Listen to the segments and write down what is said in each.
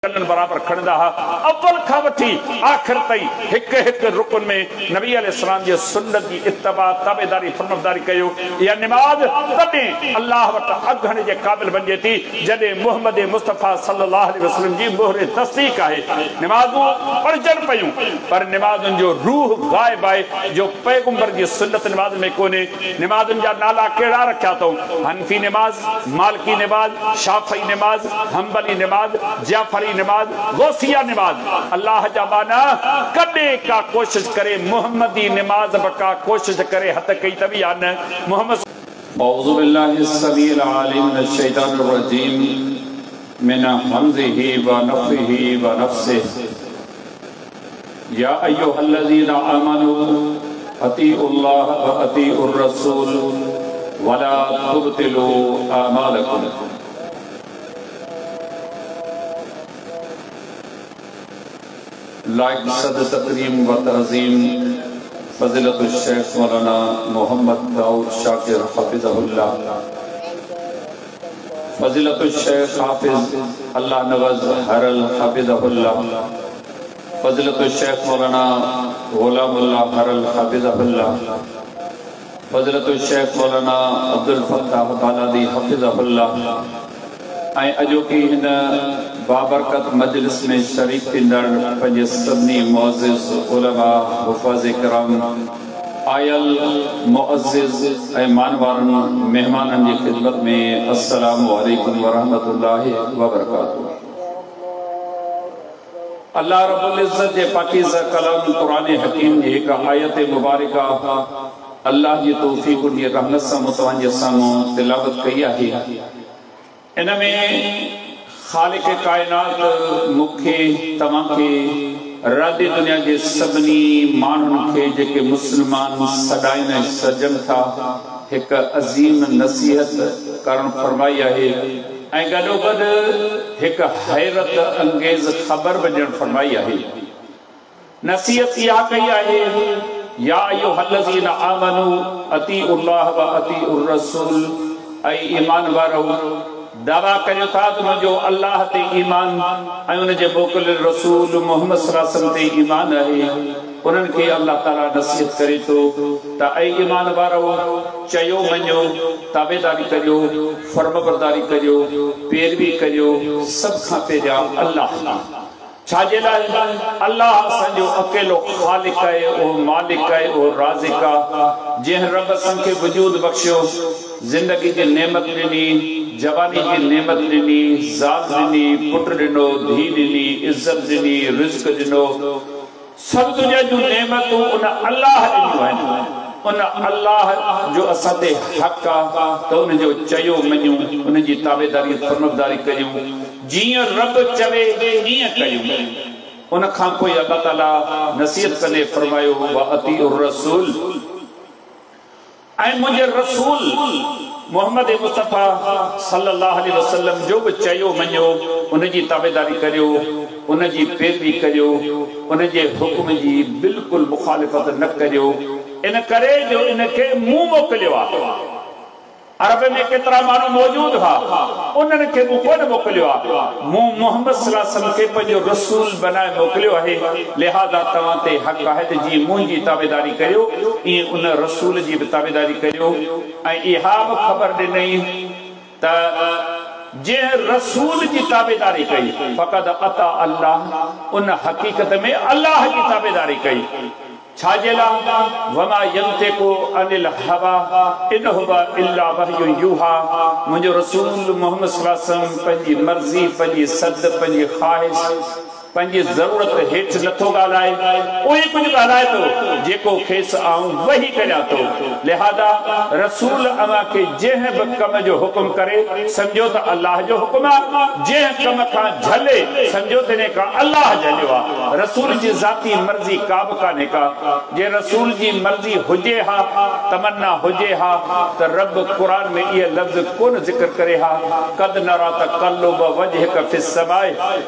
ڪنن برابر کڻندا ها. اول کان وٺي آخر تائين هڪ هڪ رڪن ۾ نبي عليه السلام جي سنت جي اتباع، تابعداري، فرمانبرداري ڪيو. اها نماز تڏهن الله وٽ اگهڻ جي قابل بنجي ٿي جڏهن محمد مصطفيٰ صلي الله عليه وسلم جي مهر تصديق آهي. نمازون پڙهجن پيون پر نمازن جو روح غائب آهي جو پيغمبر جي سنت نمازن ۾ ڪونهي. نمازن جا نالا ڪهڙا رکيا اٿئون؟ حنفي نماز، مالڪي نماز، شافعي نماز، حنبلي نماز، جعفري نماز، غوثيه نماز. الله جا ٻانها ڪڏهن ڪا ڪوشش ڪري محمدي نماز به ڪا ڪوشش ڪري هٿ ڪئي اٿو يا نه؟ محمد. اعوذ بالله السميع العليم من الشيطان الرجيم من همزه ونفخه ونفثه يا ايها الذين آمنوا اطيعوا الله واطيعوا الرسول ولا تبطلوا اعمالكم. لائق صد تڪريم و تعظيم فضيلة الشيخ مولانا محمد دائود شاڪر حفظه الله، فضيلة الشيخ حافظ الله نواز هرل حفظه الله، فضيلة الشيخ مولانا غلام الله هرل حفظه الله، فضيلة الشيخ مولانا عبدالفتاح بالادي حفظه الله ۽ اڄوڪي هن بابرڪت مجلس ۾ شريڪ ٿيندڙ پنهنجي سڀني معزز علماء، حفاظ ڪرام، آيل معزز ۽ مانوارن مهمانن جي خدمت ۾ السلام عليڪم ورحمة الله وبرڪاته. الله رب العزت جي پاڪيزه ڪلام قرآن حڪيم جي هڪ آيت مبارڪه الله جي توفيق جي رحمت سان مون توهان جي سامهون تلاوت ڪئي آهي. ان ۾ خالق ڪائنات مون کي توهان کي رادي دنيا جي سڀني ماڻهن کي جيڪي مسلمان سڏائن ۽ سڏجن ٿا هڪ عظيم نصيحت ڪرڻ فرمائي آهي. ۽ گڏوگڏ هڪ حيرت انگيز خبر به ڏيڻ فرمائي آهي. نصيحت اها ڪئي آهي، يا ايها الذين آمنوا اطيعوا الله واطيعوا الرسول اي ايمان وارؤ! دعويٰ ڪريو ٿا ته منهنجو الله تي ايمان ۽ ان جي موڪليل رسول محمد صلي الله عليه وسلم تي ايمان آهي. انهن کي الله تعاليٰ نصيحت ڪري ٿو ته اي ايمان وارؤ! چيو مڃو، تابعداري ڪريو، فرمانبرداري ڪريو، پيروي ڪريو، سڀ کان پهريان الله جي. ڇا جي لاء؟ الله اسان جو اڪيلو خالق آهي، اهو مالڪ آهي، اهو رازق آهي، جنهن رب اسان کي وجود بخشيو، زندگي جي نعمت ڏني، جواني جي نعمت ڏني، زال ڏني، پٽ ڏنو، ڌيء ڏني، عزت ڏني، رزق ڏنو، سڀ دنيا جون نعمتون ان الله ڏنيون آهن. ان الله جو اسان تي حق آ ته ان جو چيو مڃون، ان جي تابعداري ۽ فرمانبرداري ڪريون. جيئن رب چوي تيئن ڪريون. ان کان پوء الله تعاليٰ نصيحت ڪندي فرمايو، واطيعوا الرسول. ۽ منهنجي رسول محمد مصطفيٰ صلّي الله عليه وسلّم جو به چيو مڃيو، ان جي تابعداري ڪريو، ان جي پيروي ڪريو، ان جي حڪم جي بلڪل مخالفت نه ڪريو، ان ڪري جو ان کي مون موڪليو آهي. عرب ۾ ڪيترا ماڻهو موجود هئا، انهن کي مون ڪونه موڪليو آهي، مون محمد صلّي الله عليه وسلّم کي پنهنجو رسول بنائي موڪليو آهي، لهٰذا توهان تي حق آهي ته جيئن منهنجي تابعداري ڪريو، ايئن ان رسول جي به تابعداري ڪريو ۽ اها به خبر ڏنائين ته جنهن رسول جي تابعداري ڪئي، فقد اطاع الله، ان حقيقت ۾ الله جي تابعداري ڪئي. ڇا جي لاء؟ وما ينطق عن الهويٰ ان هو الا وحي يوحيٰ منهنجو رسول محمد صلي الله عليه وسلم پنهنجي مرضي، پنهنجي سڌ، پنهنجي خواهش، پنهنجي ضرورت هيٺ نٿو ڳالهائي، اهوئي ڪجهه ڳالهائي ٿو جيڪو کيس آئون وحي ڪريان ٿو. لهذا رسول اوهان کي جنهن به ڪم جو حڪم ڪري سمجهو ته الله جو حڪم آهي، جنهن ڪم کان جهلي سمجهو ته انهي کان الله جهليو آهي. رسول جي ذاتي مرضي ڪابه ڪانهي ڪا، جي رسول جي مرضي هجي ها، تمنا هجي ها ته رب قرآن ۾ اهي لفظ ڪونه ذڪر ڪري ها، قد نريٰ تقلب وجهڪ في السماء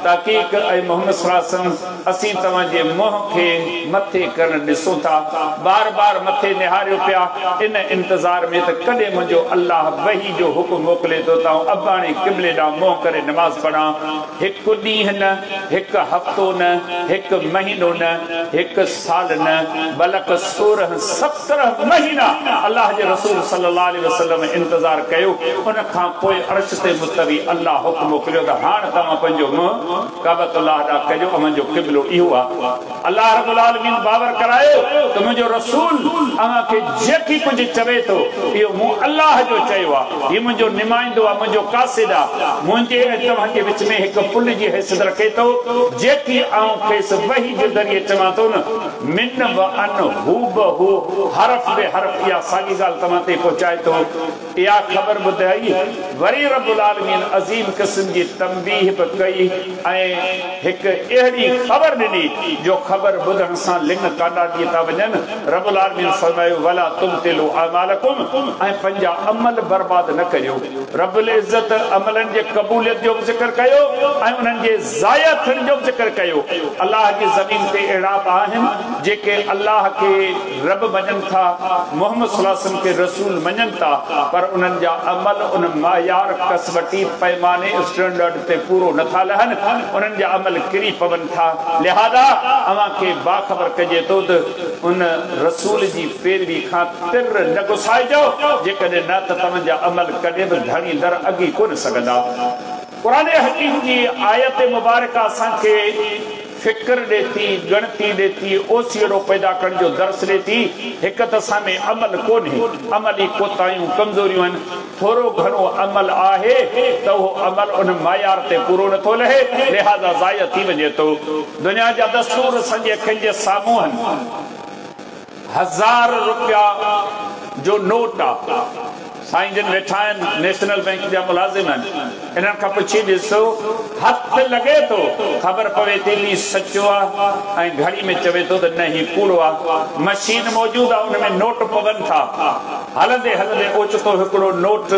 تحقيق اي محمد! محمد صلي الله عليه وسلم اسين توهان جي منهن کي مٿي ڪرڻ ڏسون ٿا، بار بار مٿي نهاريو پيا ان انتظار ۾ ته ڪڏهن منهنجو الله وحي جو حڪم موڪلي ٿو ته آئون اباڻي قبلي ڏانهن منهن ڪري نماز پڙهان. هڪ ڏينهن نه، هڪ هفتو نه، هڪ مهينو نه، هڪ سال نه، بلڪ 16 17 مهينا الله جي رسول صلي الله عليه وسلم انتظار ڪيو، ان کان پوء عرش تي مستوي الله حڪم موڪليو ته هاڻ توهان پنهنجو منهن ڪعبة الله ڏانهن ڪجو، اوهان جو قبلو اهو آهي. الله رب العالمين باور ڪرايو ته منهنجو رسول اوهان کي جيڪي ڪجهه چوي ٿو اهو مون الله جو چيو آهي، هي منهنجو نمائندو آهي، منهنجو قاصد آهي، منهنجي ۽ توهان جي وچ ۾ هڪ پل جي حيثيت رکي ٿو، جيڪي آئون کيس وحي جي ذريعي چوان ٿو نه، من و عن هوبهو حرف به حرف اها ساڳي ڳالهه توهان تائين پهچائي ٿو. اها خبر ٻڌائي وري رب العالمين عظيم قسم جي تنبيهه به ڪئي ۽ هڪ اهڙي خبر ڏني جو خبر ٻڌڻ سان لڱ ڪانڊارجي ٿا وڃن. رب العالمين فرمايو ولا تبطلوا اعمالڪم ۽ پنهنجا عمل برباد نه ڪريو. رب العزت عملن جي قبوليت جو به ذڪر ڪيو ۽ انهن جي ضايع ٿيڻ جو به ذڪر ڪيو. الله جي زمين تي اهڙا به آهن جيڪي الله کي رب مڃن ٿا، محمد صلي الله عليه وسلم کي رسول مڃن ٿا پر انهن جا عمل ان معيار، ڪسوٽي، پيماني، اسٽينڊرڊ، تي پورو نه ٿا لهن، انهن جا عمل ڪري پون ٿا. لهذا اوهان کي باخبر ڪجي ٿو ته ان رسول جي پيروي کان تر نه گسائجو، جيڪڏهن نه ته توهان جا عمل ڪڏهن به ڌڻي در اڳي ڪونه سگهندا. قرآن حڪيم جي آيت مبارڪه اسان کي فڪر ڏي ٿي، ڳڻتي ڏي ٿي، اوسيئڙو پيدا ڪرڻ جو درس ڏي ٿي. هڪ ته اسان ۾ عمل ڪونهي، عملي ڪوتاهيون، ڪمزوريون آهن، ٿورو گهڻو عمل آهي ته اهو عمل ان معيار تي پورو نٿو لهي، لهذا ضايع ٿي وڃي ٿو. دنيا جا دستور اسان جي اکين جي سامهون آهن. هزار روپيا جو نوٽ آ. سائين جن ويٺا آهن نيشنل بئنڪ جا ملازم آهن انهن کان پڇي ڏسو هٿ لڳي ٿو خبر پوي ٿي هي سچو آ ۽ گهڙي ۾ چوي ٿو ته نه هي ڪوڙو آ مشين موجود آ ان ۾ نوٽ پون ٿا هلندي هلندي اوچتو هڪڙو نوٽ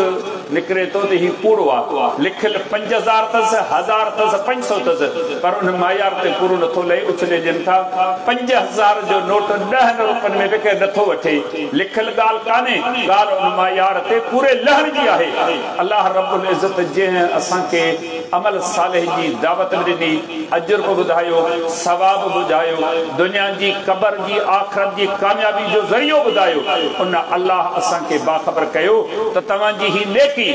نڪري ٿو ته هي ڪوڙو آ لکيل 5000 اٿس 1000 اٿس 500 اٿس پر ان معيار تي پورو نٿو لهي اڇلي ڏين ٿا 5000 جو نوٽ 10 روپين ۾ به ڪير نٿو وٺي لکيل ڳالهه ڪانهي ڳالهه ان معيار تي پوري لهڻ جي آهي الله رب العزت جنهن اسان کي عمل صالح جي دعوت به ڏني اجر به ٻڌايو ثواب به ٻڌايو دنيا جي قبر جي آخرت جي ڪاميابي جو ذريعو ٻڌايو ان الله اسان کي باخبر ڪيو ته توهان جي هي نيڪي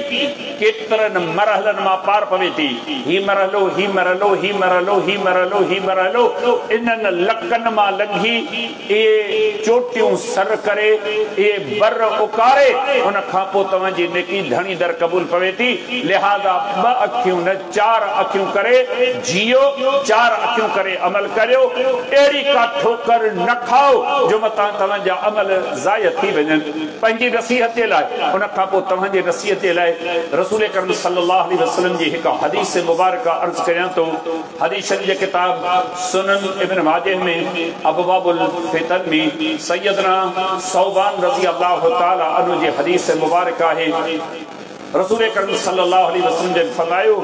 ڪيترن مرحلن مان پار پوي ٿي هي مرحلو هي مرحلو هي مرحلو هي مرحلو هي مرحلو انهن لڪن مان لنگهي اهي چوٽيون سر ڪري، اهي بر اڪاري، ان کان پوء توهان جي نيڪي ڌڻي در قبول پوي ٿي. لهٰذا ٻه اکيون نه چار اکيون ڪري جيئو، چار اکيون ڪري عمل ڪريو، اهڙي ڪا ٺوڪر نه کائو جو متان توهان جا عمل ضايع ٿي وڃن. پنهنجي نصيحت جي لاء، ان کان پوء توهان جي نصيحت جي لاء رسول اڪرم صلي الله عليه وسلم جي هڪ حديث مبارڪه عرض ڪريان ٿو. حديث شريف جي ڪتاب سنن ابن ماجه ۾ ابواب الفتن ۾ سيدنا ثوبان رضي الله تعالٰي عنه جي حديث مبارڪ آهي، رسول اڪرم صلي الله عليه وسلم جن فرمايو،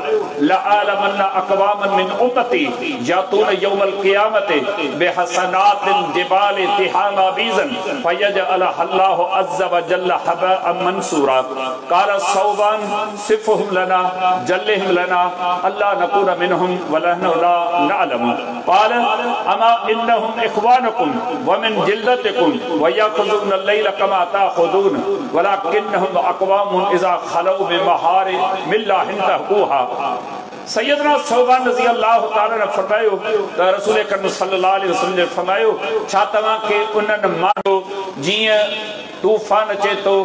لأعلمن اقواما من امتي ياتون يوم القيامة بحسنات جبال تهامة بيضا فيجعلها الله عز وجل هباء منثورا قال ثوبان صفهم لنا جلهم لنا الا نكون منهم ونحن لا نعلم قال اما انهم اخوانكم ومن جلدتكم ويأخذون الليل كما تأخذون ولكنهم اقوام اذا خلوا بمحارم الله انتهكوها سيدنا ثوبان رضي الله تعالٰي عنه فرمايو ته رسول اڪرم صلي الله عليه وسلم جن فرمايو ڇا توهان کي انهن ماڻهن جيئن طوفان اچي ٿو،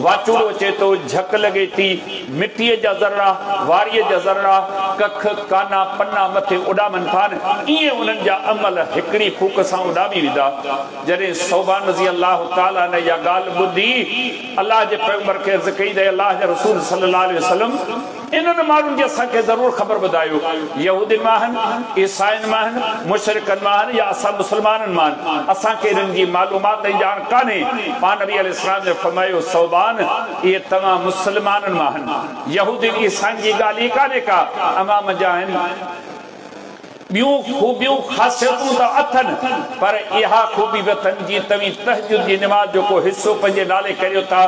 واچوڙو اچي ٿو، جهڪ لڳي ٿي، مٽيء جا ذرڙا، واريء جا ذرڙا، ڪک، ڪانا، پنا مٿي اڏامن ٿا نه، ائين انهن جا عمل هڪڙي ڦوڪ سان اڏامي ويندا. جڏهن ثوبان رضي الله تعالٰي عنه اها ڳالهه ٻڌي، الله جي پيغمبر کي عرض ڪئي ته اي الله جا رسول صلّي الله عليه وسلّم! انهن ماڻهن جي اسان کي ضرور خبر ٻڌايو، يهودين مان آهن، عيسائين مان آهن، مشرڪن مان آهن يا اسان مسلمانن مان آهن، اسان کي انهن جي معلومات ۽ ڄاڻ ڪانهي. پاڻ نبي عليه السلام جن فرمايو، ثوبان! اهي توهان مسلمانن مان آهن، يهودين عيسائين جي ڳالهه ئي ڪانهي ڪا، اوهان منجهان آهن. ٻيون خوبيون خاصيتون ته اٿن پر اها خوبي به اٿن جيئن توهين تهجد جي نماز جو ڪو حصو پنهنجي نالي ڪريو ٿا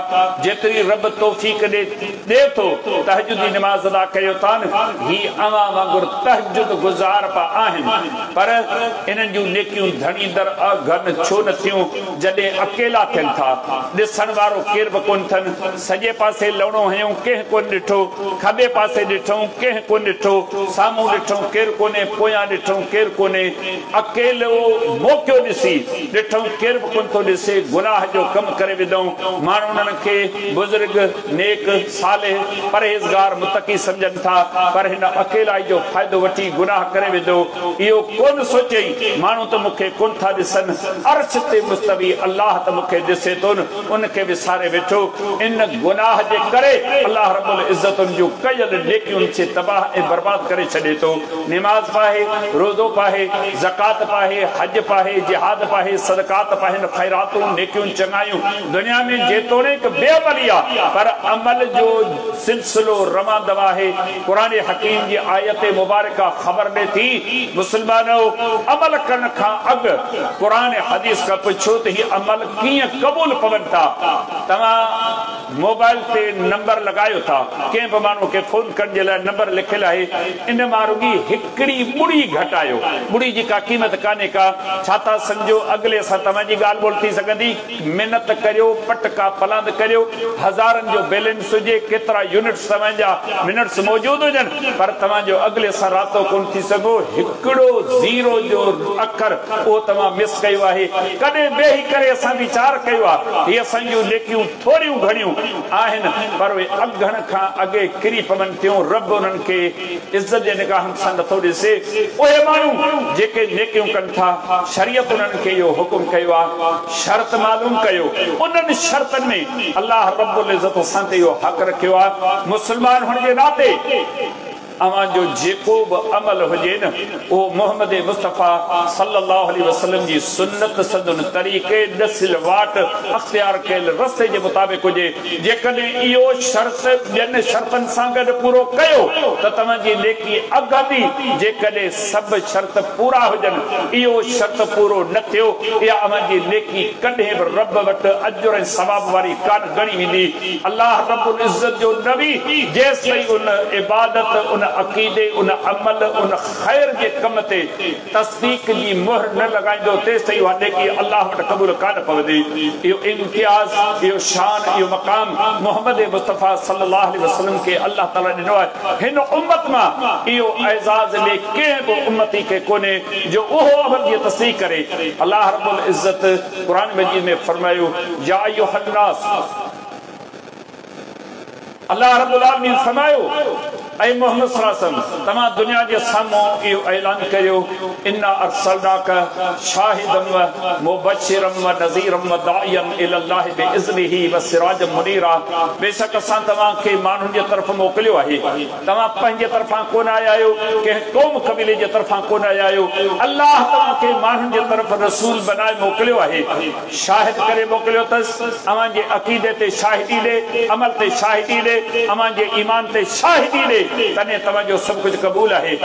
جيتري رب توفيق ڏي ڏئي ٿو تهجد جي نماز ادا ڪريو ٿا نه هي اوهان وانگر تهجد گذار به آهن پر انهن جون نيڪيون ڌڻي در اگهن ڇو نه ٿيون جڏهن اڪيلا ٿين ٿا ڏسڻ وارو ڪير به ڪونه ٿن سڄي پاسي لوڻو هنيائون ڪنهن ڪونه ڏٺو، کٻي پاسي ڏٺئون ڪنهن ڪونه ڏٺو، سامهون ڏٺئون ڪير ڪونهي، پويان ڏٺئون ڪير ڪونهي، اڪيلو موقعو ڏسي ڏٺئون ڪير به ڪونه ٿو ڏسي، گناهه جو ڪم ڪري وڌئون، ماڻهو انهن کي بزرگ، نيڪ، صالح، پرهيزگار، متقي سمجهن ٿا، پر هن اڪيلائي جو فائدو وٺي گناهه ڪري وڌو، اهو ڪونه سوچيائين ماڻهو ته مون کي ڪونه ٿا ڏسن، عرش تي مستوي الله ته مون کي ڏسي ٿو نه. ان کي وساري ويٺو، ان گناهه جي ڪري الله رب العزت ان جون ڪيل نيڪيون کي تباهه ۽ برباد ڪري ڇڏي ٿو. نماز به آهي، روزو به آهي، زڪوات به آهي، حج به آهي، جهاد به آهي، صدقات به آهن، خيراتون، نيڪيون، چڱايون دنيا ۾ جيتوڻيڪ بي عملي آهي پر عمل جو سلسلو روان دوان آهي. قرآن حڪيم جي آيت مبارڪه خبر ڏي ٿي، مسلمانؤ! عمل ڪرڻ کان اڳ قرآن ۽ حديث کان پڇو ته هي عمل ڪيئن قبول پون ٿا؟ توهان موبائل تي نمبر لڳايو ٿا، ڪنهن به ماڻهو کي فون ڪرڻ جي لاء نمبر لکيل آهي، ان مان رڳي هڪڙي ٻڙي گهٽايو، ٻڙي جي ڪا قيمت ڪانهي ڪا، ڇا ٿا سمجهو اڳلي سان توهان جي ڳالهه ٻولهه ٿي سگهندي؟ محنت ڪريو، پٽڪا پلاند ڪريو، هزارن جو بيلنس هجي، ڪيترا يونٽس توهان جا منٽس موجود هجن، پر توهان جو اڳلي سان رابطو ڪونه ٿي سگهو، هڪڙو زيرو جو اکر اهو توهان مس ڪيو آهي، ڪڏهن ويهي ڪري اسان ويچار ڪيو آهي، هي اسان جون نيڪيون ٿوريون گهڻيون آهن، پر اهي اگهڻ کان اڳي ڪري پون ٿيون، رب انهن کي عزت جي نگاهن سان نٿو ڏسي، اهي ماڻهو جيڪي نيڪيون ڪن ٿا، شريعت انهن کي اهو حڪم ڪيو آهي، شرط معلوم ڪيو، انهن شرطن ۾ الله رب العزت اسان تي اهو حق رکيو آهي، مسلمان هئڻ جي ناتي اوهان جو جيڪو به عمل هجي نه اهو محمد مصطفيٰ صلي الله عليه وسلم جي سنت، سندن طريقي، ڏسيل واٽ، اختيار ڪيل رستي جي مطابق هجي، جيڪڏهن اهو شرط ٻين شرطن سان گڏ پورو ڪيو ته توهان جي نيڪي اگهندي، جيڪڏهن سڀ شرط پورا هجن اهو شرط پورو نه ٿيو اها اوهان جي نيڪي ڪڏهن به رب وٽ اجر ۽ ثواب واري ڪانه ڳڻي ويندي. الله رب العزت جو نبي جيستائين ان عبادت، ان عقيدي، ان عمل، ان خير جي ڪم تي تصديق جي مهر نه لڳائيندو تيستائين اها نيڪي الله وٽ قبول ڪانه پوندي. اهو امتياز، اهو شان، اهو مقام محمد مصطفيٰ صلي الله عليه وسلم کي الله تعاليٰ ڏنو آهي. هن امت مان اهو اعزاز ٻئي ڪنهن به امتي کي ڪونهي جو اهو عمل جي تصديق ڪري. الله رب العزت قرآن مجيد ۾ فرمايو، يا ايها الناس! الله رب العالمين فرمايو، اي محمد صلي الله عليه وسلم توهان دنيا جي سامهون اهو اعلان ڪريو، انا ارسلناک شاهدا و مبشرا و نذيرا و داعيا الي الله باذنه و سراجا منيرا بيشڪ اسان توهان کي ماڻهن جي طرف موڪليو آهي، توهان پنهنجي طرفان ڪونه آيا آهيو، ڪنهن قوم قبيلي جي طرفان ڪونه آيا آهيو، الله توهان کي ماڻهن جي طرف رسول بنائي موڪليو آهي. شاهد ڪري موڪليو اٿس، اوهان جي عقيدي تي شاهدي ڏي، عمل تي شاهدي ڏي، اوهان جي ايمان تي شاهدي ڏي، تڏهن توهان جو سڀ ڪجهه قبول آهي.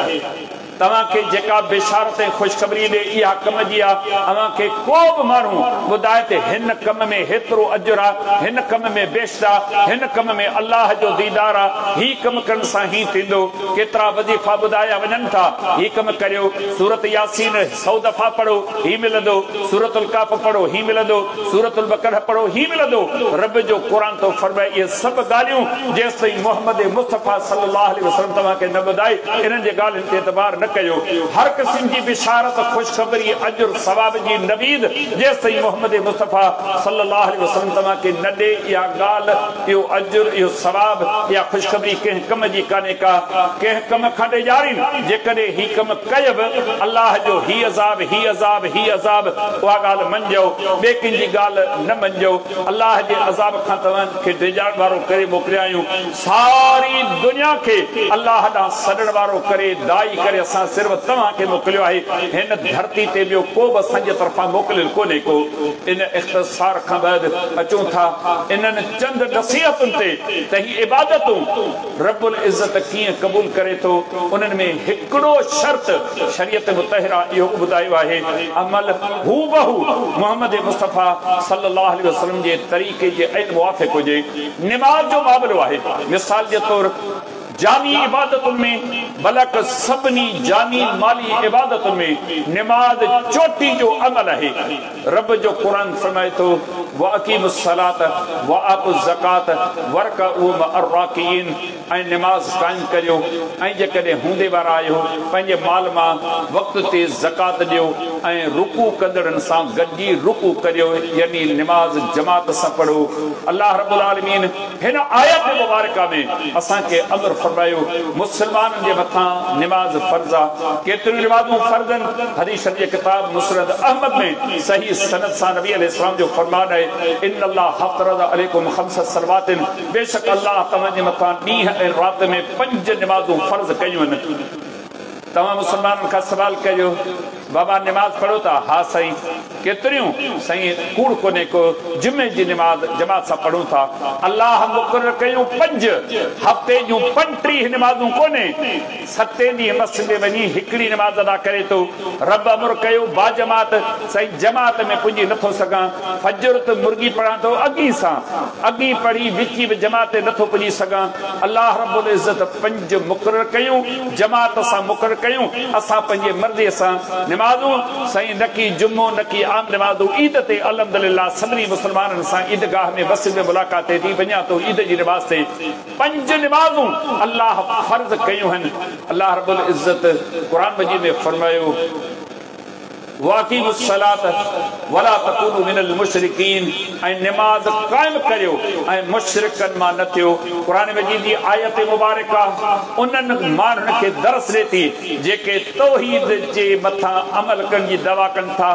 توهان کي جيڪا بشارت ۽ خوشخبري ڏي اها ڪم جي آ، اوهان کي ڪو به ماڻهو ٻڌائي ته هن ڪم ۾ هيترو اجر آ، هن ڪم ۾ بهشت آ، هن ڪم ۾ الله جو ديدار آ، هي ڪم ڪرڻ سان هي ٿيندو، ڪيترا وظيفا ٻڌايا وڃن ٿا، هي ڪم ڪريو، سورت ياسين سئو دفعا پڙهو، هي ملندو، سورة الڪهف پڙهو هي ملندو، سورة البقره پڙهو هي ملندو، رب جو قرآن ٿو فرمائي اهي سڀ ڳالهيون جيستائين محمد مصطفيٰ صلي الله عليه وسلم توهان کي نه ٻڌائي انهن جي ڳالهين تي اعتبار نه ڪيو، هر قسم جي بشارت، خوشخبري، اجر، ثواب جي نويد جيستائين محمد مصطفيٰ صلي الله عليه وسلم توهان کي نه ڏي اها ڳالهه، اهو اجر، اهو ثواب، اها خوشخبري ڪنهن ڪم جي ڪانهي ڪا، ڪنهن ڪم کان ڊيڄارين، جيڪڏهن هي ڪم ڪيب، الله جو هي عذاب، هي عذاب، هي عذاب، اها ڳالهه مڃجو، ٻئي ڪنهن جي ڳالهه نه مڃجو، الله جي عذاب کان توهان کي ڊيڄارڻ وارو ڪري موڪليا آهيون، ساري دنيا کي الله ڏانهن سڏڻ وارو ڪري، داعي ڪري اسان. اسان صرف توهان کي موڪليو آهي، هن ڌرتي تي ٻيو ڪو به اسان جي طرفان موڪليل ڪونهي ڪو. ان اختصار کان بعد اچون ٿا انهن چند نصيحتن تي ته هي عبادتون رب العزت ڪيئن قبول ڪري ٿو، انهن ۾ هڪڙو شرط شريعت مطهره اهو به ٻڌايو آهي، عمل هوبهو محمد مصطفيٰ صلي الله عليه وسلم جي طريقي جي عين موافق هجي. نماز جو معاملو آهي، مثال جي طور جاني عبادتن ۾ بلڪ سڀني جاني مالي عبادتن ۾ نماز چوٽي جو عمل آهي. رب جو قرآن فرمائي ٿو، واقيموا الصلوة وآتوا الزڪاة وارڪعوا مع الراڪعين ۽ نماز قائم ڪريو ۽ جيڪڏهن هوندي وارا آهيو پنهنجي مال مان وقت تي زڪوات ڏيو ۽ رڪوع ڪندڙن سان گڏجي رڪوع ڪريو يعني نماز جماعت سان پڙهو. الله رب العالمين هن آيت مبارڪه ۾ اسان کي امر فرمايو، مسلمانن جي مٿان نماز فرض آ، ڪيتريون نمازون فرض آهن، حديث شريف جي ڪتاب مسند احمد ۾ صحيح سند سان نبي عليه السلام جو فرمان آهي، ان الله افترض عليڪم خمس صلوات بيشڪ الله توهان جي مٿان ڏينهن ۽ رات ۾ پنج نمازون فرض ڪيون آهن. توهان مسلمانن کان سوال ڪريو، بابا نماز پڙهو ٿا؟ ها سائين. ڪيتريون؟ سائين ڪوڙ ڪونهي ڪو، جمعي جي نماز جماعت سان پڙهون ٿا. الله مقرر ڪيون پنج، هفتي جون 35 نمازون ڪونهي. ستين ڏينهن مسجد ۾ وڃي هڪڙي نماز ادا ڪري ٿو. رب امر ڪيو باجماعت، سائين جماعت ۾ پڄي نٿو سگهان. فجر ته مرڳي پڙهان ٿو اڳين سان. اڳين پڙهي وچين به جماعت تي نٿو پڄي سگهان. الله رب العزت پنج مقرر ڪيون، جماعت سان مقرر ڪيون، اسان پنهنجي مرضيء سان نمازون، سائين نڪي جمعو نڪي عام نمازون، عيد تي الحمدلله سڀني مسلمانن سان عيدگاهه ۾ مسجد ۾ ملاقات ٿئي ٿي، وڃان ٿو عيد جي نماز تي. پنج نمازون الله فرض ڪيون هن. الله رب العزت قرآن مجيد ۾ فرمايو. واقيموا الصلاة ولا تڪونوا من المشرڪين ۽ نماز قائم ڪريو ۽ مشرڪن مان نه ٿيو. قرآن مجيد جي آيت مبارڪه انهن ماڻهن کي درس ڏئي ٿي جيڪي توحيد جي مٿان عمل ڪرڻ جي دعويٰ ڪن ٿا،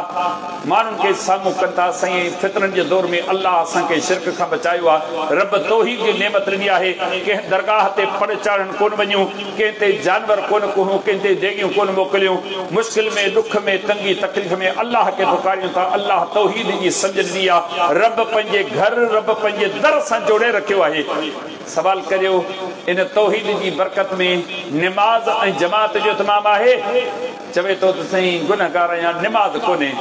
ماڻهن کي سامهون ڪن ٿا سائين فتنن جي دور ۾ الله اسان کي شرڪ کان بچايو آهي، رب توحيد جي نعمت ڏني آهي، ڪنهن درگاهه تي پڙ چاڙهڻ ڪونه وڃون. ڪنهن تي جانور ڪونه ڪهون، ڪنهن تي ديڳيون ڪونه موڪليون، مشڪل ۾، ڏک ۾، تنگي تڪليف ۾ الله کي پڪاريون ٿا، الله توحيد جي سمجهه ڏني آ، رب پنهنجي گهر، رب پنهنجي در سان جوڙي رکيو آهي. سوال ڪريو ان توحيد جي برڪت ۾ نماز ۽ جماعت جو اهتمام آهي؟ چوي ٿو ته سائين گنهگار آهيان نماز ڪونهي.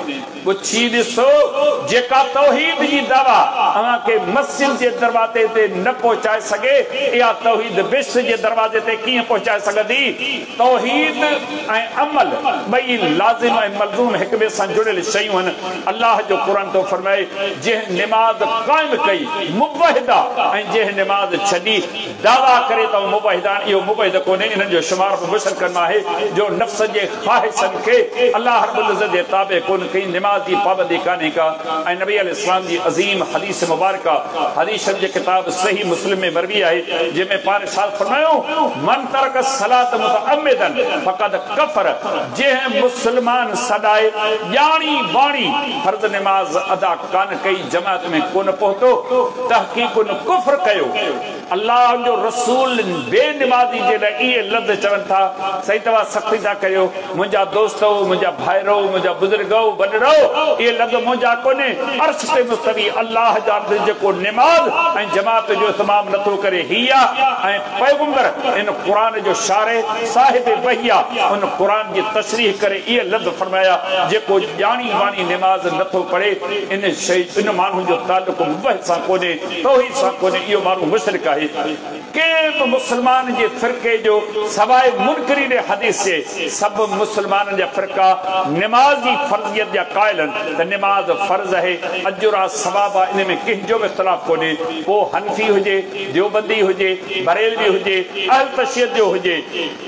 پڇي ڏسو جيڪا توحيد جي دعويٰ اوهان کي مسجد جي دروازي تي نه پهچائي سگهي اها توحيد بهشت جي دروازي تي ڪيئن پهچائي سگهندي؟ توحيد ۽ عمل ٻئي لازم ۽ ملزوم هڪ ٻئي سان جڙيل شيون آهن. الله جو قرآن ٿو فرمائي جنهن نماز قائم ڪئي موحد آ ۽ جنهن نماز ڇڏي دعويٰ ڪري ته آئون موحد آهيان، اهو موحد ڪونهي، انهن جو شمار به مشرڪن مان آهي، جو نفس جي خواهشن کي الله رب العزت جي تابع ڪونه ڪئي، نماز جي پابندي ڪانهي ڪا ۽ نبي عليه السلام جي عظيم حديث مبارڪه حديث شريف جي ڪتاب صحيح مسلم ۾ مروي آهي، جنهن ۾ پاڻ ارشاد فرمايو، من ترڪ الصلوة متعمدا فقد ڪفر جنهن مسلمان سڏائي ڄاڻي واڻي فرض نماز ادا ڪانه ڪئي، جماعت ۾ ڪونه پهتو، تحقيق ان ڪفر ڪيو. الله جو رسول بي نمازي جي لاء اهي لفظ چون ٿا، سائين توهان سختي ٿا ڪريو، منهنجا دوستؤ، منهنجا ڀائرؤ، منهنجا بزرگؤ، وڏڙؤ، اهي لفظ منهنجا ڪونهي، عرش تي مستوي الله جا لفظ جيڪو نماز ۽ جماعت جو اهتمام نٿو ڪري هي آ ۽ پيغمبر ان قرآن جو شارح صاحب وحي آ ان قرآن جي تشريح ڪري اهي لفظ فرمايا جيڪو ڄاڻي واڻي نماز نٿو پڙهي ان شيء ان ماڻهو جو تعلق موحد سان ڪونهي. توحيد سان ڪونهي اهو ماڻهو مشرڪ آهي. ڪنهن به مسلمان جي فرقي جو سواء منڪرين حديث جي سڀ مسلمانن جا فرقا نماز جي فرضيت جا قائل آهن ته نماز فرض آهي اجر آ ثواب آ ان ۾ ڪنهن جو به اختلاف ڪونهي پوء حنفي هجي ديوبندي هجي بريلوي هجي اهل تشيعت جو هجي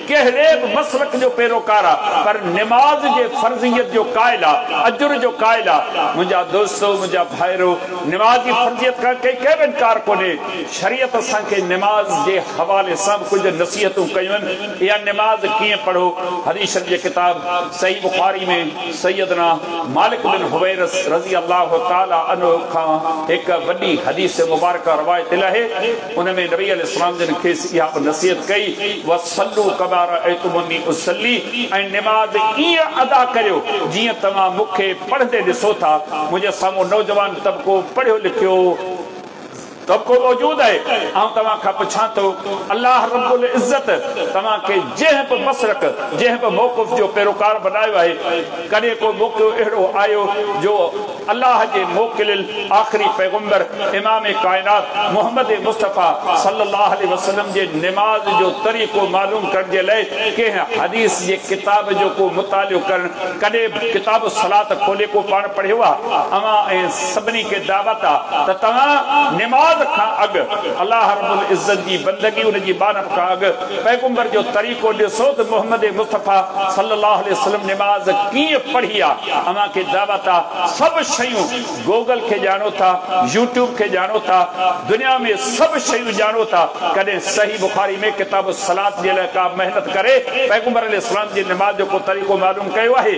ڪهڙي به مسلڪ جو پيروڪار آ پر نماز جي فرضيت جو قائل آ اجر جو قائل آ منهنجا دوستو منهنجا ڀائرو نماز جي فرضيت کان ڪنهن کي به انڪار ڪونهي شريعت اسان असांखे नमाज़ जे हवाले सां बि कुझु नसीहतूं कयूं आहिनि। इहा नमाज़ कीअं पढ़ो, हदीस जे किताब सही बुखारी में सैयदना मालिक बिन हुवैरस रज़ी अल्लाह तआला अन्हु खां हिकु वॾी हदीस मुबारक रवायत आहे। उन में नबी अलैहि जन खेसि इहा बि नसीहत कई, वसल्लू कमा रअयतुमुनी उसल्ली, ऐं नमाज़ ईअं अदा करियो जीअं तव्हां मूंखे पढ़ंदे ॾिसो था। मुंहिंजे साम्हूं नौजवान तबिको पढ़ियो लिखियो तबिको मौजूद आहे। आउं तव्हां खां पुछां थो, अल्लाह रब्बुल इज़्ज़त तव्हांखे जंहिं बि मसलक जंहिं बि मौक़िफ़ जो पैरोकार बनायो आहे, कॾहिं को मौक़ो अहिड़ो आयो जो अल्लाह जे मोकिलियल आख़िरी पैगम्बर इमाम कायनात मोहम्मद मुस्तफ़ा सल्लल्लाहु अलैहि वसल्लम जे नमाज़ जो तरीक़ो मालूम करण जे लाइ कंहिं हदीस जे किताब जो को मुतालियो करण, कॾहिं किताब सलात खोले को पाण पढ़ियो आहे? अवां ऐं सभिनी खे दावत आहे त तव्हां नमाज़ खां अॻु अल्लाह रब्बुल इज़्ज़त जी बंदगी उन जी बानप खां अॻु पैगम्बर जो तरीक़ो ॾिसो त मोहम्मद मुस्तफ़ा सल्लल्लाहु अलैहि वसल्लम नमाज़ कीअं पढ़ी आहे। अव्हांखे दावत आहे, सभु शयूं गूगल खे ॼाणो था, यूट्यूब खे ॼाणो था, दुनिया में सभु शयूं ॼाणो था, कॾहिं सही बुखारी में किताब सलात जे लाइ का महिनत करे पैगम्बर अलैहि जी नमाज़ जो को तरीक़ो मालूम कयो आहे?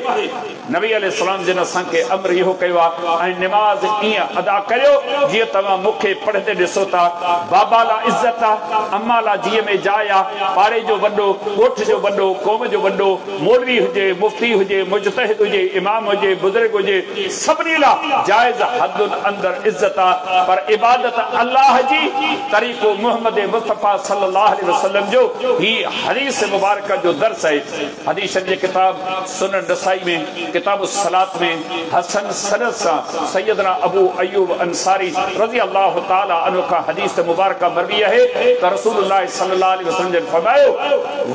नबी अलैहि जन असांखे अमर इहो कयो आहे ऐं नमाज़ ईअं अदा करियो जीअं तव्हां मूंखे पढ़ंदे ॾिसो था। बाबा लाइ इज़त आहे, अम्मा लाइ जीअ में जाइ आहे, पाड़े जो वॾो, ॻोठ जो वॾो, क़ौम जो वॾो, मौलवी हुजे, मुफ्ती हुजे, मुजतहिद हुजे, इमाम हुजे, बुज़ुर्ग हुजे, सभिनी लाइ जाइज़ हदुनि अंदरि इज़त आहे। पर इबादत अल्लाह जी तरीक़ो मोहम्मद मुस्तफ़ा सल्लल्लाहु अलैहि वसल्लम जो ही हदीस मुबारक जो दर्स आहे। हदीस जे किताब सुनन नसाई में किताब सलात में हसन सनद सां सैयदना अबू अयूब अंसारी रज़ी अल्लाह तआला अन्हु खां हदीस मुबारक मरवी आहे त रसूलुल्लाह सल्लल्लाहु अलैहि वसल्लम जन फरमायो,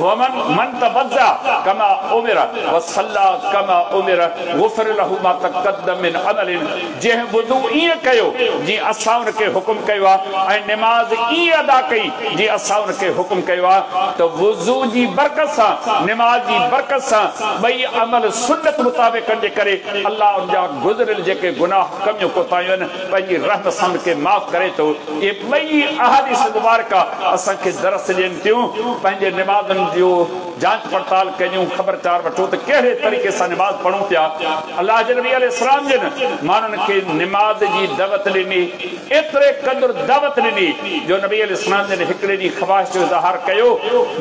वमन मन तवज्जा कमा उमिर व सल्ला कमा उमिर गुफिर लहू मा तक़द्दम मिन अमलिन, जंहिं वुज़ू ईअं कयो जीअं असां उनखे हुकुम कयो आहे ऐं नमाज़ ईअं अदा कई जीअं असां उनखे हुकुम कयो आहे, त वुज़ू जी बरकत सां नमाज़ जी बरकत सां ॿई अमल सुन्नत मुताबिक़ जे करे अल्लाह उनजा गुज़रियल जेके गुनाह कमियूं कोताहियूं आहिनि पंहिंजी रहम सां उनखे माफ़ करे थो। इहे ॿई अहादीस मुबारक असांखे दरस ॾियनि थियूं। पंहिंजे नमाज़ुनि जो जांच पड़ताल कयूं, ख़बर चार वठो त कहिड़े तरीक़े सां नमाज़ पढ़ूं पिया। अल्लाह जे नबी अलैहि सलाम जन माण्हुनि खे नमाज़ जी दावत ॾिनी, एतिरे क़दुरु दावत ॾिनी जो नबी अलैहि सलाम जन हिकिड़े ॾींहुं ख़्वाहिश जो इज़हार कयो,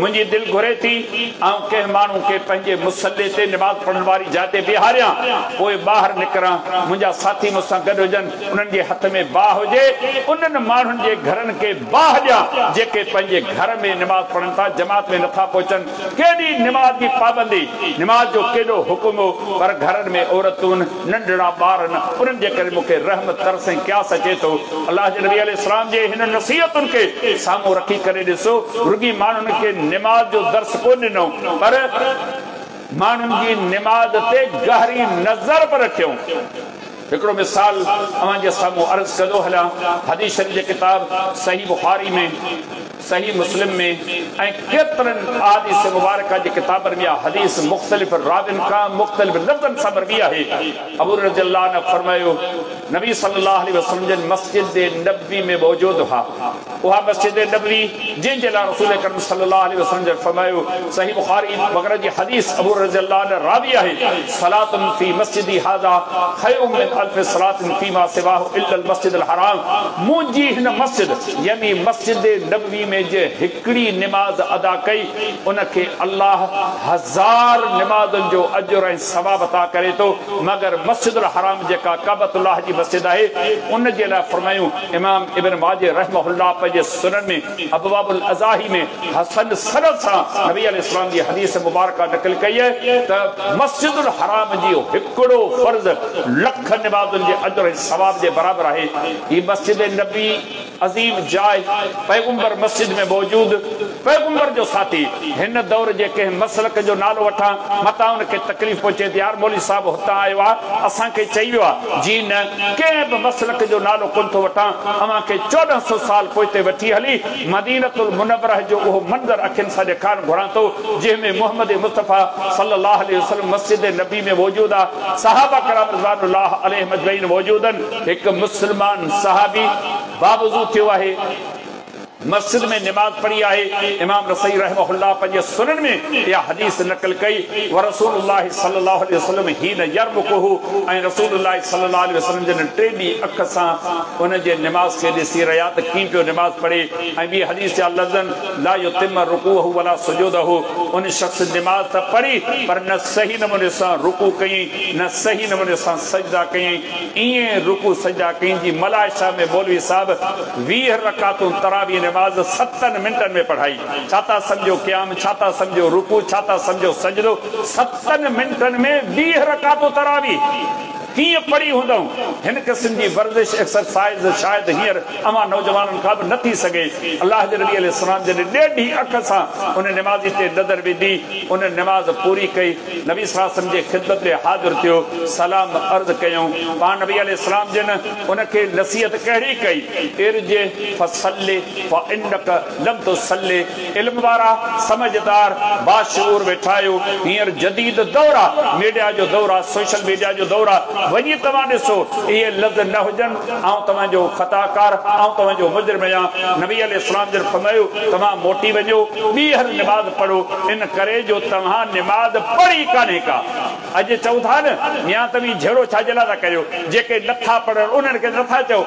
मुंहिंजी दिलि घुरे थी आउं कंहिं माण्हू खे पंहिंजे मुसल्ले ते नमाज़ पढ़ण वारी जाइ ते बीहारियां, पोइ ॿाहिरि निकिरां, मुंहिंजा साथी मूंसां गॾु हुजनि, उन्हनि जे हथ में बाहि हुजे, उन्हनि माण्हुनि जे घरनि खे बाहि ॾियां जेके पंहिंजे घर में नमाज़ पढ़नि था, जमात में नथा पहुचनि। केॾी नमाज़ जी पाबंदी, नमाज़ जो केॾो हुकुम हो, पर घरनि में औरतुनि, नंढड़ा ॿार आहिनि, उन्हनि जे करे मूंखे रहम तरस ऐं क़यास अचे थो। अल्लाह जे नबी अलैहि सलाम जे हिन नसीहतुनि खे साम्हूं रखी करे ॾिसो, रुॻी माण्हुनि खे नमाज़ जो दर्स कोन ॾिनो, पर माण्हुनि जी नमाज़ ते गहरी नज़र बि रखियऊं। हिकिड़ो मिसाल अव्हांजे साम्हूं अर्ज़ कंदो हलां। हदीस शरीफ़ जे किताब सही बुखारी में, सही मुस्लिम में ऐं केतिरनि अहादीस मुबारक जे किताबनि में हदीस मुख़्तलिफ़ राविन खां मुख़्तलिफ़ लफ़्ज़नि सां मरवी आहे। अबू रज़ी अल्लाह अन्हु फरमायो, नबी सल्लल्लाहु अलैहि वसल्लम जन मस्जिद नबवी में मौजूद हुआ। उहा मस्जिद नबवी जंहिं जे लाइ रसूल करम सल्लल्लाहु अलैहि वसल्लम जन फरमायो, सही बुखारी वग़ैरह जी हदीस अबू रज़ी अल्लाह अन्हु रावी आहे, सलातुन फी मस्जिदी हाज़ा खैरुम मिन अल्फ सलातिन फीमा सिवाहु इल्ला अल मस्जिद अल हराम। मुंहिंजी हिन मस्जिद यानी मस्जिद नबवी में जे हिकिड़ी नमाज़ अदा कई उनखे अल्लाह हज़ार नमाज़ुनि जो अजुर ऐं सवाब अता करे थो, मगर मस्जिद अल हराम जेका काबतुल्लाह जी मस्जिद आहे उन जे लाइ फरमायूं। इमाम इब्न माजे रहमहुल्लाह पंहिंजे सुनन में अबवाबुल अज़ाही में हसन सनद सां नबी अलैहि सलाम जी हदीस मुबारक नक़ल कई आहे त मस्जिद अल हराम जी हिकिड़ो फ़र्ज़ लख नमाज़ुनि जे अजुर ऐं सवाब जे बराबरि आहे। हीअ मस्जिद नबी अज़ीम जाइ, पैगम्बर मस्जिद में मौजूद, पैगम्बर जो साथी। हिन दौर जे कंहिं मसलक जो नालो वठां मतां उनखे तकलीफ़ पहुचे त यार मौलवी साहिब हुतां आयो आहे असांखे चई वियो आहे। जी न, कंहिं बि मसलक जो नालो कोन थो वठां, अव्हांखे 1400 साल पोइते वठी हली मदीनतुल मुनव्वरा जो उहो मंज़र अखियुनि सां ॾेखारणु घुरां थो जंहिं में मोहम्मद मुस्तफ़ा सल्लल्लाहु अलैहि वसल्लम मस्जिद नबी में मौजूद आहे, सहाबा कराम रिज़वानुल्लाह अलैहिम अजमईन मौजूद आहिनि। हिकु मुस्लमान सहाबी बावज़ू थियो आहे, مسجد ۾ نماز پڙهي آهي. امام نسائي رحمه الله پنهنجي سنن ۾ اها حديث نقل ڪئي، ورسول الله صلي الله عليه وسلم حين يرمقه ۽ رسول الله صلي الله عليه وسلم جن ٽيڏي اک سان ان جي نماز کي ڏسي رهيا ته ڪيئن پيو نماز پڙهي ۽ ٻي حديث جا لفظ لا يتم رڪوعه ولا سجوده ان شخص نماز ته پڙهي پر نه صحيح نموني سان رڪوع ڪيائين نه صحيح نموني سان سجدا ڪيائين. ائين رڪوع سجدا ڪيائين جي ملائيشيا ۾ مولوي صاحب 20 رڪعتون تراويح نماز ستن منٽن ۾ پڙهائي. ڇا ٿا سمجهو قيام، ڇا ٿا سمجهو رڪوع، ڇا ٿا سمجهو سجدو، ستن منٽن ۾ 20 رڪعتون تراويح ڪيئن پڙهي هوندائون؟ هن قسم جي ورزش، ايڪسرسائيز، شايد هينئر اوهان نوجوانن کان به نه ٿي سگهي. الله جي نبي عليه السلام جڏهن ڏيڍي اک سان ان نمازي تي نظر وڌي، ان نماز پوري ڪئي، نبي صلي الله عليه وسلم جي خدمت ۾ حاضر ٿيو، سلام عرض ڪيائون. پاڻ نبي عليه السلام جن ان کي نصيحت ڪهڙي ڪئي؟ ارجع فصل فانک لم تصل علم وارا، سمجهدار، باشعور ويٺا آهيو، هينئر جديد دور آ، ميڊيا جو دور آ، سوشل ميڊيا جو دور آ، وڃي توهان ڏسو، اهي لفظ نه هجن، آئون توهان جو خطاڪار، آئون توهان جو مجرم آهيان. نبي عليه السلام جن فرمايو، توهان موٽي وڃو، ٻيهر نماز پڙهو، ان ڪري جو توهان نماز پڙهي ڪانهي ڪا. اڄ چئون ٿا نه، ميان توهين جهيڙو ڇا جي لاء ٿا ڪريو، جيڪي نٿا پڙهن انهن کي نٿا چئو،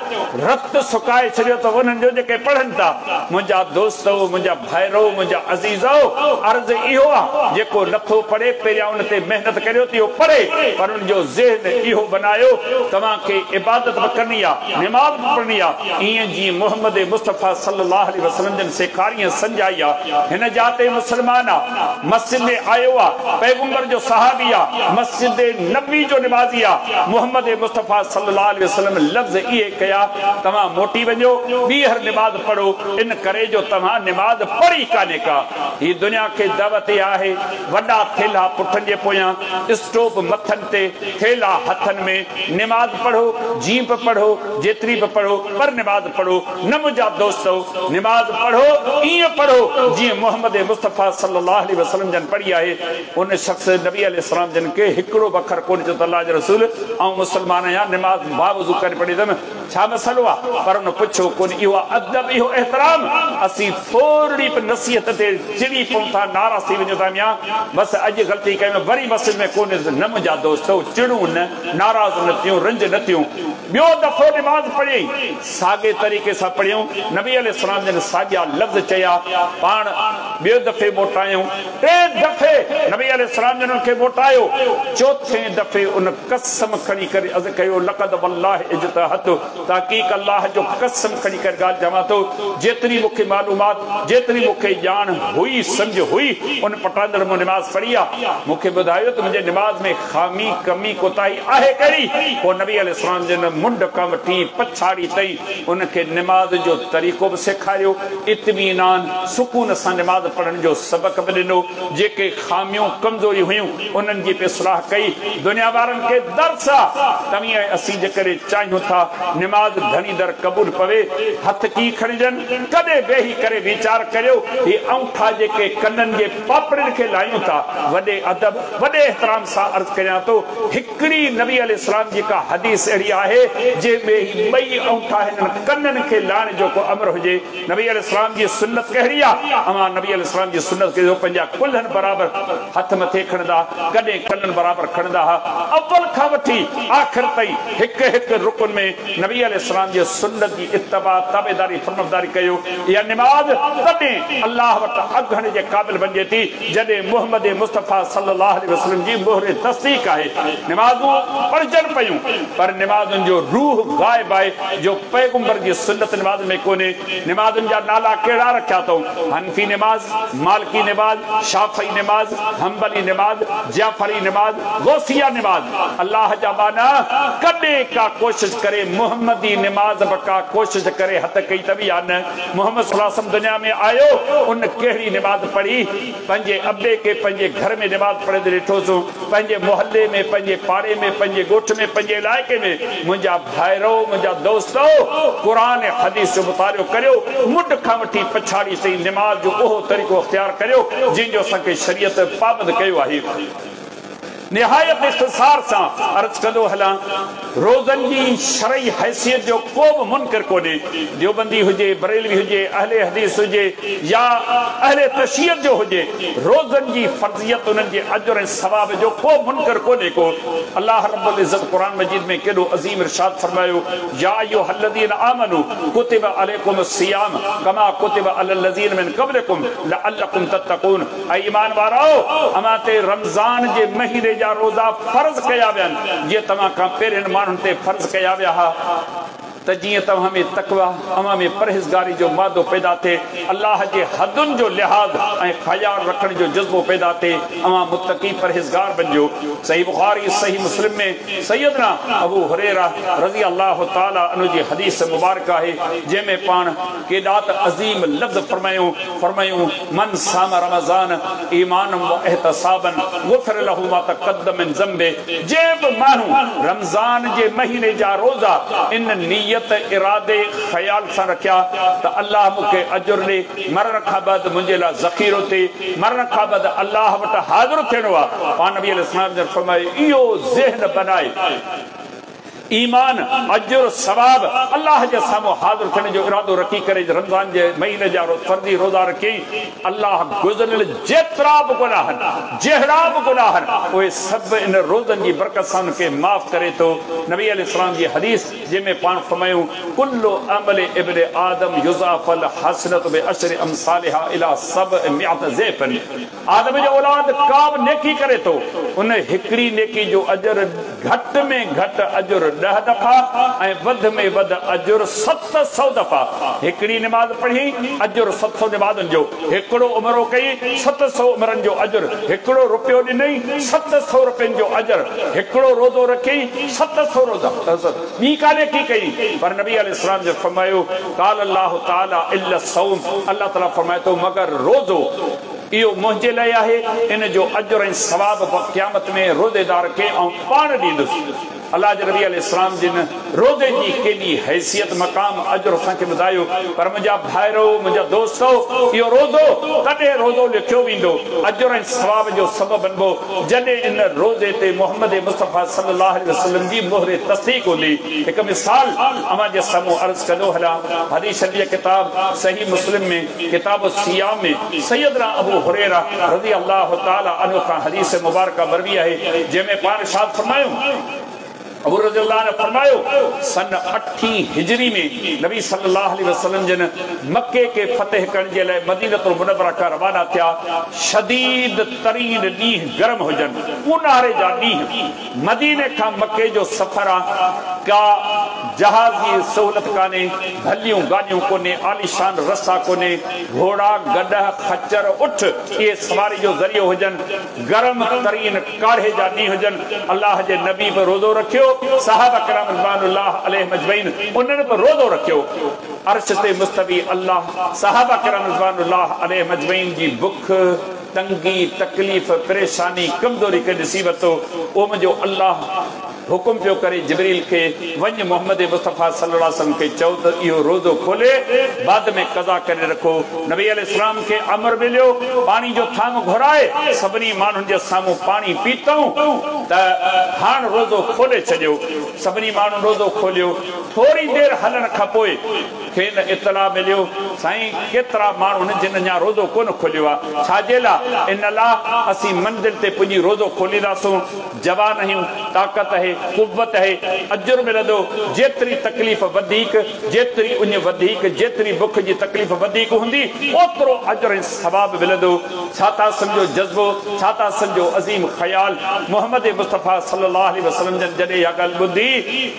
رت سڪائي ڇڏيو اٿو انهن جو جيڪي پڙهن ٿا. منهنجا دوستؤ، منهنجا ڀائرؤ، منهنجا عزيزؤ، عرض اهو آ، جيڪو نٿو پڙهي پهريان ان تي محنت ڪريو ته اهو پڙهي، پر ان جو ذهن اهو بنايو، توهان کي عبادت به ڪرڻي آ، نماز به پڙهڻي آ، ائين جيئن محمد مصطفيٰ صلي الله عليه وسلم جن سيکاري ۽ سمجهائي آ. هن جاء تي مسلمان آ، مسجد ۾ آيو آ، پيغمبر جو صحابي آ، مسجد نبوي جو نمازي آ، محمد مصطفيٰ صلي الله عليه وسلم لفظ اهي ڪيا، توهان موٽي وڃو، ٻيهر نماز پڙهو، ان ڪري جو توهان نماز پڙهي ڪانهي ڪا. هي دنيا کي دعوت اها آهي، وڏا ٿيلها پٺن جي پويان، اسٽوپ مٿن تي، ٿيلها هٿن ۾، نماز پڙهو، جيئن به پڙهو، جيتري به پڙهو، پر نماز پڙهو. نه منهنجا دوستؤ! نماز پڙهو، ائين پڙهو، جيئن محمد مصطفيٰ صلّي الله عليه وسلّم جن پڙهي آهي. ان شخص نبي عليه السلام جن کي هڪڙو به اکر ڪونه چيو ته الله جي رسول! آئون مسلمان آهيان، نماز باوضو ڪري پڙهي اٿم، ڇا مسئلو آ؟ پر ان پڇيو ڪونه. اهو آ ادب، اهو احترام. اسين ٿورڙي به نصيحت تي چڙي پئون ٿا، ناراض ٿي وڃون ٿا، ميان! بس اڄ غلطي ڪيم، وري مسجد ۾ ڪونه ايندس. نه منهنجا دوستؤ! چڙون نه، ناراض نه ٿيون، رنج نه ٿيون. ٻيو دفعو نماز پڙهيائين، ساڳئي طريقي سان پڙهيائون، نبي عليه السلام جن ساڳيا لفظ چيا، پاڻ ٻئي دفعي موٽايائون، ٽئين دفعي نبي عليه السلام جن ان کي موٽايو، چوٿين دفعي ان قسم کڻي ڪري عرض ڪيو، لقد والله اجتهدت، تحقيق الله جو قسم کڻي ڪري ڳالهه چوان ٿو، جيتري مون کي معلومات، جيتري مون کي ڄاڻ هئي، سمجهه هئي، ان پٽاندڙ مون نماز پڙهي آ، مون کي ٻڌايو ته منهنجي نماز ۾ خامي، ڪمي، ڪوتاهي آهي ڪهڙي؟ پوء نبي عليه السلام جن منڍ کان وٺي پڇاڙي تائين ان کي نماز جو طريقو به سيکاريو، اطمينان، سڪون سان نماز پڙهڻ جو سبق به ڏنو، جيڪي خاميون، ڪمزوريون هيون انهن جي به اصلاح ڪئي. دنيا وارن کي درس آ، توهين ۽ اسين جيڪڏهن چاهيون ٿا نماز ڌڻي در قبول پوي، هٿ ڪيئن کڻجن؟ ڪڏهن ويهي ڪري ويچار ڪريو، هي انگوٺا جيڪي ڪنن جي پاپڙين کي لايون ٿا، وڏي ادب، وڏي احترام سان عرض ڪريان ٿو، هڪڙي نبي عليه السلام جي ڪا حديث اهڙي آهي، جنهن ۾ هي ٻئي انگوٺا هنن ڪنن کي لائڻ جو ڪو امر هجي؟ نبي عليه السلام جي سنت ڪهڙي آ؟ اوهان نبي عليه السلام جي سنت کي ڏسو، پنهنجا ڪلهن برابر هٿ مٿي کڻندا ها، ڪڏهن ڪنن برابر کڻندا ها، اول کان وٺي آخر تائين هڪ هڪ رڪن ۾ نبي عليه السلام جي سنت جي اتباع، تابعداري، فرمانبرداري ڪيو. اها نماز تڏهن الله وٽ اگهڻ جي قابل بنجي ٿي، جڏهن محمد مصطفيٰ صلي الله عليه وسلم جي مهر تصديق آهي. نمازون پڙهجن پيون، پر نمازن جو روح غائب آهي، جو پيغمبر جي سنت نمازن ۾ ڪونهي. نمازن جا نالا ڪهڙا رکيا اٿئون؟ حنفي نماز، مالڪي نماز، شافعي نماز، حنبلي نماز، جعفري نماز، غوثيه نماز. الله جا ٻانها ڪڏهن ڪا ڪوشش ڪري محمدي نماز به ڪا ڪوشش ڪري هٿ ڪئي اٿو يا نه؟ محمد صلي الله عليه وسلم دنيا ۾ آيو ان ڪهڙي نماز پڙهي؟ پنهنجي ابي کي پنهنجي گهر ۾ نماز پڙهندي ڏٺوسون، پنهنجي محلي ۾ پنهنجي پاڙي ۾ پنهنجي ڳوٺ ۾ پنهنجي علائقي ۾ منهنجا ڀائرؤ منهنجا دوستؤ قرآن ۽ حديث جو مطالعو ڪريو منڍ کان وٺي پڇاڙي تائين نماز جو اهو طريقو اختيار ڪريو جنهن جو اسان کي شريعت پابند ڪيو آهي. निहायत इख़्तिसार सां अर्ज़ कंदो हलां, रोज़नि जी शरई हैसियत जो को बि मुनकिर कोन्हे। देवबंदी हुजे, बरेलवी हुजे, अहले हदीस हुजे या अहले तशीयत जो हुजे, रोज़नि जी फ़र्ज़ियत उन्हनि जे अजर ऐं सवाब जो को मुनकिर कोन्हे को। अल्लाह रब्बुल इज़्ज़त क़ुरान मजीद में केॾो अज़ीम इरशाद फरमायो, या अय्युहल्लज़ीन आमनू कुतिब अलैकुमुस सियाम कमा कुतिब अलल-लज़ीन मिन क़ब्लिकुम लअल्लकुम तत्तकून। ऐ ईमान वारो, अव्हां ते रमज़ान जे महीने जा रोज़ा फ़र्ज़ कया विया आहिनि, जीअं तव्हां खां पहिरियनि माण्हुनि ते फ़र्ज़ कया विया हुआ, त जीअं तव्हां में तकवा, अव्हां में परहेज़गारी जो मादो पैदा थिए, अल्लाह जे हदुनि जो लिहाज़ ऐं ख़्याल रखण जो जज़्बो पैदा थिए, अव्हां मुत्तकी परहेज़गार बणिजो। सही बुखारी सही मुस्लिम में सैयदना अबू हुरैरा रज़ी अल्लाह ताला अन्हु जी हदीस मुबारक आहे, जंहिंमें पाण केॾा त अज़ीम लफ़्ज़ फरमायूं फरमायूं मन साम रमज़ान ईमान व एहतसाबन गुफ़िर लहू मा तक़द्दम मिन ज़ंबे। जंहिं बि माण्हू रमज़ान जे महीने जा रोज़ा इन नीयत इरादे ख़्याल सां रखिया त अल्लाह मूंखे अजुर ॾे, मरण खां बाद मुंहिंजे लाइ ज़ख़ीरो थिए, मरण खां बाद अल्लाह वटि हाज़िर थियणो आहे। पाण नबी अलैहि सलाम जन फरमायो, इहो ज़हन बनाए ईमान अजुर सवाब अल्लाह जे साम्हूं हाज़िर थियण जो इरादो रखी करे रमज़ान जे महीने जा फ़र्ज़ी रोज़ा रखी, अल्लाह गुज़रियल जेतिरा बि गुनाह आहिनि, जहिड़ा बि गुनाह आहिनि, उहे सभु इन रोज़नि जी बरकत सां उनखे माफ़ करे थो। नबी अलैहि सलाम जी हदीस जंहिंमें पाण फरमायूं, कुल्लु अमल इब्न आदम युज़ाफ़ल हसनत बि अशर अमसालिहा इला सबमिअत ज़िफ़। आदम जो औलाद का बि नेकी करे थो, उन हिकिड़ी नेकी जो अजर घटि में घटि अजर 10 दफ़ा ऐं वधि में वधि अजुर 700 दफ़ा। हिकिड़ी नमाज़ पढ़ी अजुर 700 नमाज़ुनि जो, हिकिड़ो उमरो कई 700 उमरनि जो अजुर, हिकिड़ो रुपयो ॾिनई 700 रुपयनि जो अजर, हिकिड़ो रोज़ो रखी 700 रोज़ा, ॿी का नेकी कई। पर नबी अलैहि सलाम जो फरमायो, क़ाल अल्लाह ताला इल्ला सौम, अल्लाह ताला फरमाए थो मगर रोज़ो इहो मुंहिंजे लाइ आहे, इन जो अजुर ऐं सवाब क़यामत में रोज़ेदार खे ऐं पाण ॾींदुसि। अल्लाह जे नबी अलैहि सलाम जिन रोज़े जी केॾी हैसियत मक़ाम अजुर असांखे ॿुधायो। पर मुंहिंजा भाइरो, मुंहिंजा दोस्तो, इहो रोज़ो तॾहिं रोज़ो लिखियो वेंदो, अजुर ऐं सवाब जो सबबु बणिबो, जॾहिं इन रोज़े ते मोहम्मद मुस्तफ़ा सल्लल्लाहु अलैहि वसल्लम जी मोहर तस्दीक हूंदी। हिकु मिसाल अव्हां जे साम्हूं अर्ज़ कंदो हलां, हदीस शरीफ़ जी किताब सही मुस्लिम में किताब सियाम में सैयदना अबू हुरैरा रज़ी अल्लाह ताला अन्हु खां हदीस मुबारक मरवी आहे, जंहिंमें पाण इरशाद फरमायो, अबू रज़ी फरमायो, सन 8 हिजरी में नबी सल्लल्लाहु अलैहि वसल्लम जन मक्के के फतेह करण जे लाइ मदीनतुल मुनव्वरा खां रवाना थिया। शदीद तरीन ॾींहुं गरम हुजनि, उन्हारे जा ॾींहुं, मदीने खां मक्के जो सफ़र आहे, का जहाज़ जी सहूलत कान्हे, भलियूं गाॾियूं कोन्हे, आलीशान रस्ता कोन्हे, घोड़ा गॾह खचर उठ इहे सवारी जो ज़रियो हुजनि, गरम तरीन काढ़े जा ॾींहुं हुजनि। अल्लाह जे नबी बि रोज़ो रखियो, साहब कराम रिज़वानुल्लाह अलैहिम अजमईन उन्हनि बि रोज़ो रखियो। अर्श ते मुस्तवी अल्लाह साहब कराम रिज़वानुल्लाह अलैहिम अजमईन जी बुख तंगी तकलीफ़ परेशानी कमज़ोरी खे ॾिसी वरितो, उहो मुंहिंजो अल्लाह हुकुम पियो करे जिब्रील खे, वञ मोहम्मद मुस्तफ़ा सल्लल्लाहु अलैहि वसल्लम खे चओ त इहो रोज़ो खोले बाद में कज़ा करे रखो। नबी अलैहि सलाम खे अमर मिलियो, पाणी जो थाम घुराए सभिनी माण्हुनि जे साम्हूं पाणी पीतऊं त हाणे रोज़ो खोले छॾियो। सभिनी माण्हुनि रोज़ो खोलियो। थोरी देरि हलण खां पोइ खेनि इतला मिलियो, साईं केतिरा माण्हू आहिनि जिन अञा रोज़ो कोन खोलियो आहे, छाजे लाइ? इन लाइ असीं मंज़िल ते पुॼी रोज़ो खोलींदासूं। जवान आहियूं, ताक़त आहे, कुव्वत आहे, अजुर मिलंदो। जेतिरी तकलीफ़ वधीक, जेतिरी उञ वधीक, जेतिरी बुख जी तकलीफ़ वधीक हूंदी, ओतिरो अजुर ऐं सवाब मिलंदो। छा था सम्झो जज़्बो, छा था सम्झो अज़ीम ख़्याल। मोहम्मद मुस्तफ़ा सल्लल्लाहु अलैहि वसल्लम जन जॾहिं इहा ॻाल्हि ॿुधी,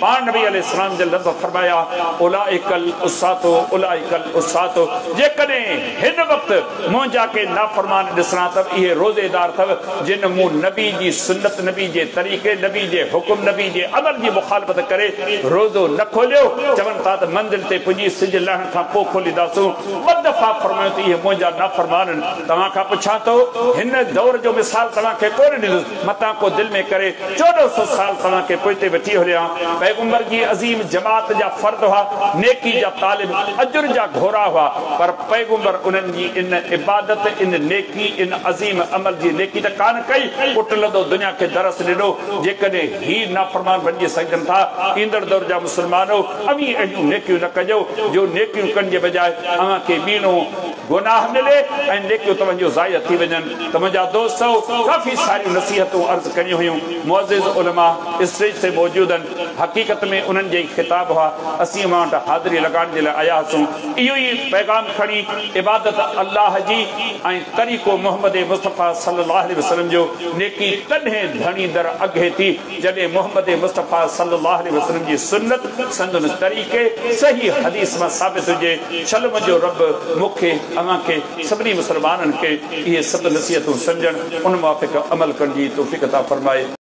पाण नबी अलैहि सलाम जन लफ़्ज़ फरमाया, उलाइकल उसातो उलाइकल उसातो। जेकॾहिं हिन वक़्तु मुंहिंजा के नाफ़रमान ॾिसणा अथव, इहे रोज़ेदार अथव जिन मूं नबी जी सुन्नत, नबी जे तरीक़े, नबी जे हुकुम نبي جي عمل جي مخالفت ڪري روزو نه کوليو. چون ٿا ته منزل تي پڄي سج لهڻ کان پوء کولينداسون. ٻه دفعا فرمايو ته اهي منهنجا نافرمان آهن. توهان کان پڇان ٿو، هن دور جو مثال توهان کي ڪونه ڏيندس، متان ڪو دل ۾ ڪري، 1400 سال توهان کي پوئتي وٺي هليان. پيغمبر جي عظيم جماعت جا فرد هئا، نيڪي جا طالب، اجر جا گهورا هئا، پر پيغمبر انهن جي ان عبادت، ان نيڪي، ان عظيم عمل جي نيڪي ته ڪانه ڪئي، اٽلندو دنيا کي درس ڏنو، جيڪڏهن هي نافرمان بنجي سگهجن ٿا، ايندڙ دور جا مسلمانو! اوهين اهڙيون نيڪيون نه ڪجو، جو نيڪيون ڪرڻ جي بجاء اوهان کي ٻيڻو گناهه ملي ۽ نيڪيون توهان جون ضايع ٿي وڃن. ته منهنجا دوستؤ! ڪافي ساريون نصيحتون عرض ڪريون هيون. معزز علماء اسٽيج تي موجود آهن. حقيقت ۾ انهن جي ئي خطاب هئا. اسين اوهان وٽ حاضري لڳائڻ جي لاء آيا هئاسون. اهو ئي پيغام کڻي عبادت الله جي ۽ طريقو محمد مصطفيٰ صلي الله عليه وسلم جو نيڪي تڏهن ڌڻي در اگهي ٿي جڏهن محمد مصطفيٰ صلي الله عليه وسلم جي سنت سندن طريقي صحيح حديث مان ثابت هجي، شل منهنجو رب مون کي، اوهان کي، سڀني مسلمانن کي اهي سڀ نصيحتون سمجهڻ ان موافق عمل ڪرڻ جي توفيق عطا فرمائي.